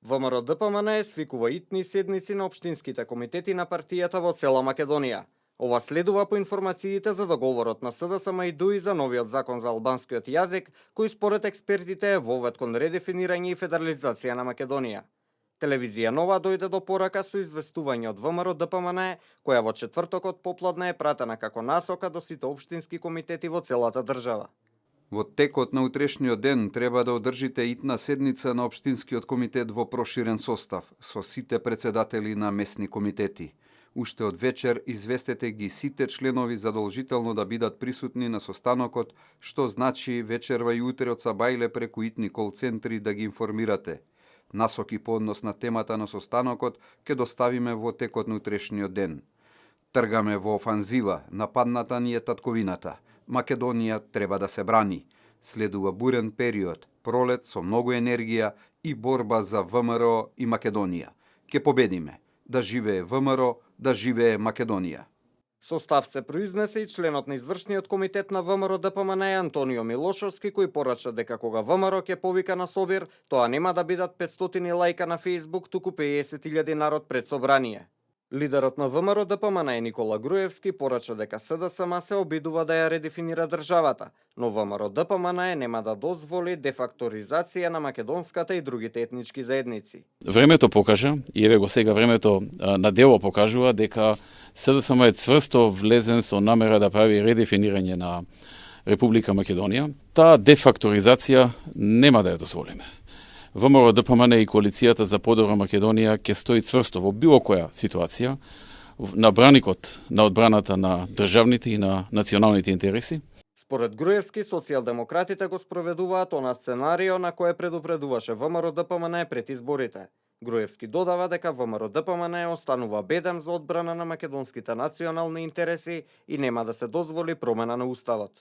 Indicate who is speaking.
Speaker 1: ВМРО-ДПМН свикува итни седници на општинските комитети на партијата во цела Македонија. Ова следува по информациите за договорот на СДСМ и ДУИ за новиот закон за албанскиот јазик, кој според експертите е вовед кон редефинирање и федерализација на Македонија. Телевизија Нова дојде до порака со известување од ВМРО-ДПМН, која во четвртокот попладне е пратена како насока до сите општински комитети во целата држава.
Speaker 2: Во текот на утрешниот ден треба да одржите итна седница на Општинскиот комитет во проширен состав, со сите председатели на местни комитети. Уште од вечер известете ги сите членови задолжително да бидат присутни на состанокот, што значи вечерва и утрот са бајле преку итни кол-центри да ги информирате. Насоки по однос на темата на состанокот ќе доставиме во текот на утрешниот ден. Тргаме во офанзива, нападната ни е татковината. Македонија треба да се брани. Следува бурен период, пролет со многу енергија и борба за ВМРО и Македонија. Ке победиме. Да живее ВМРО, да живее Македонија.
Speaker 1: Со став се произнесе и членот на извршниот комитет на ВМРО-ДПМН Антонио Милошовски, кој порача дека кога ВМРО ќе повика на собир, тоа нема да бидат 500 лајка на Facebook, туку 50.000 народ пред собрание. Лидерот на ВМРО-ДПМН Никола Груевски порача дека СДСМ се обидува да ја редефинира државата, но ВМРО-ДПМН нема да дозволи дефакторизација на македонската и другите етнички заедници.
Speaker 3: Времето покажа, и еве го сега времето на дело покажува дека СДСМ е цврсто влезен со намера да прави редефинирање на Република Македонија. Таа дефакторизација нема да ја дозволиме. ВМРО-ДПМН и коалицијата за подобра Македонија ќе стои цврсто во било која ситуација на браникот на одбраната на државните и на националните интереси.
Speaker 1: Според Груевски, социјалдемократите го спроведуваат она сценарио на кое предупредуваше ВМРО-ДПМН пред изборите. Груевски додава дека ВМРО-ДПМН останува бедем за одбрана на македонските национални интереси и нема да се дозволи промена на уставот.